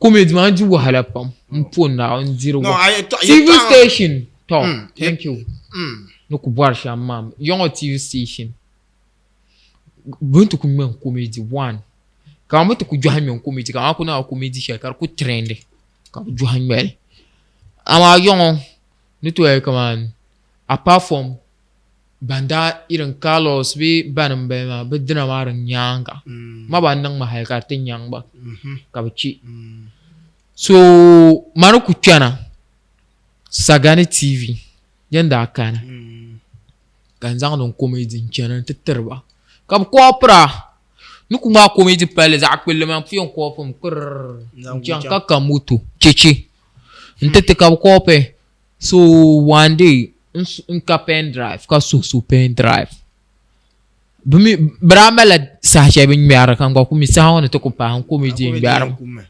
Comedy maa di wahala pam n po Naawuni diri No, wahala. a yɛtɔɣa- TV yɛtɔɣa- station tɔ thank you ni ku bɔri shɛm maa yɔŋɔ TV station bɛ ni ti ku ŋmɛ n comedy one ka bɛ ti ku jɔhi ŋmɛ n comedy ka ku niŋ comedy shɛli ka di ku trendi ka bɛ jɔhi ŋmɛli amaa yɔŋɔ ni tooi yɛli kaman apart from ban daa irin Carlos bee bani n bala maa bɛ dina maa di nyaaŋa ma ba niŋmi hali ka di ti nyaŋ ba ka bɛ che so ma ni ku kpɛna Sagani TV din daa kani ka n zaŋdi n comedy n chana n ti tiri ba ka bɛ koopira ni ku ŋmaai comedy palli zaɣ kpulli maa n ku yɛn koopimi kpirr n chaŋ ka ka moto cheche n ti ti ka bɛ koopi So one day n ka pen drive ka suhi so pen drive bi mi bi daa malila saha shɛli bi ni ŋmɛrili ka n gba ku mi saha ŋɔ ni ti ku paai n comedy n ŋmɛrimi.